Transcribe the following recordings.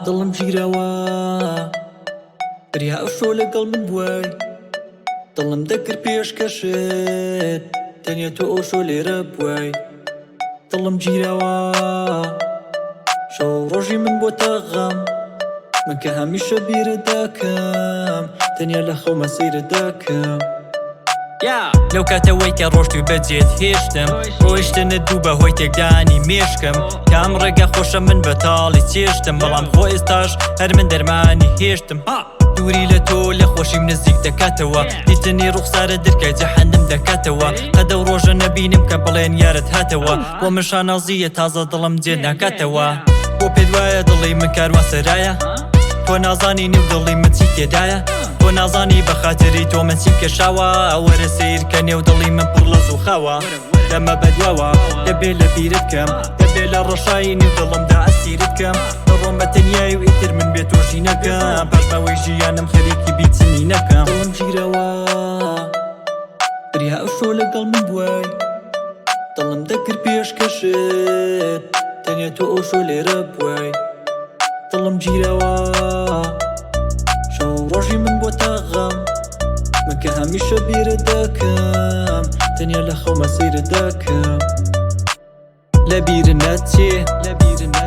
دڵم گیراوە بریا ئەوشۆ لەگەڵ من بوای دڵم دەکرد پێشکەشت تەنیا تۆ ئەوشۆ لێرە بوای دڵم گیراوە شەو ڕۆژی من بۆتە غەم من کە هەمیشە بیرت دەکەم تەنیا لە خەومە سەیرت دەکەم. لەو کاتەوەی کە ڕۆشتوی بەجێت هێشتم ڕۆیشتنت بوو بە هۆی تێکدانی مێشکم کام ڕێگا خۆشە من بەتاڵی چێشتم بەڵام خۆ ئێستاش هەر من دەرمانی هێشتم دووری لە تۆ لە خۆشیم نزیک دەکاتەوە دیتنی ڕوخسارە درکای جەحەنم دەکاتەوە قەدە و ڕۆژە نەبینم کە بڵێن یارت هاتەوە بۆ من شانازییە تازە دڵم جێ ناکاتەوە بۆ پێت وایە دڵی من کاروان سەرایە تۆ نازانی نێو دڵی من چی تێدایە تۆ نازانی بە خاتری تۆ من چیم کێشاوە وەرە سەیر کە نێو دڵی من پڕ لە زووخاوە لەمە بەدواوە دەبێ لە بیرت کەم دەبێ لە ڕەشایی نێو دڵمدا ئەسیرت کەم دەڕۆم بە تەنیایی و ئیتر من بێ تۆ ژی نەکەم پاشماوەی ژیانم خەریکی بیچمی نەکەم دڵم گیراوە بریا ئەوشۆ لەگەڵ من بوای دڵم دەکرد پێشکەشت تەنیا تۆ ئەوشۆ لێرە بوای دڵم گیراوە شەو ڕۆژی من بۆتە غەم من کە هەمیشە بیرت دەکەم تەنیا لە خەومە سەیرت دەکەم لە بیرت نەچێ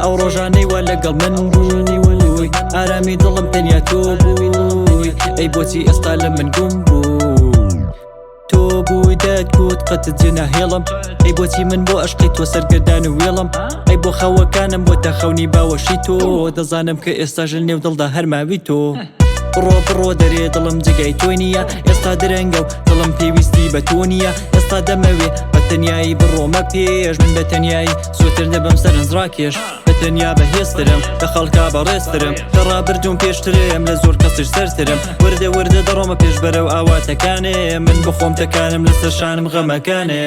ئەو ڕۆژانەی وا لەگەڵ من بووی ئارامی دڵم تەنیا تۆ بووی ئەی بۆچی ئێستا لە من گوم بوو تۆ بووی دەتگوت قەتت جێ ناهێڵم ئەی بۆچی من بۆ ئەشقی تۆ سەرگەردان و وێڵم ئەی بۆ خەوەکانم بۆتە خەونی باوەشی تۆ دەزانم کە ئێستاش لە نێو دڵدا هەر ماوی تۆ بڕۆ بڕۆ دەرێ دڵم جێگای تۆی نییە ئێستا درەنگە و دڵم پێویستی بە تۆ نییە ئێستا دەمەوێ بە تەنیایی بڕۆمە پێش من بە تەنیایی زۆتر دەبم سەرنجڕاکێش بە تەنیا بەهێزترم لە خەڵکا بەڕێزترم لە ڕابردووم پێشترم لە زۆر کەسیش سەرترم وردە وردە دەڕۆمە پێش بەرەو ئاواتەکانێ من بخۆم تەکانم لەسەر شانم غەمەکانێ.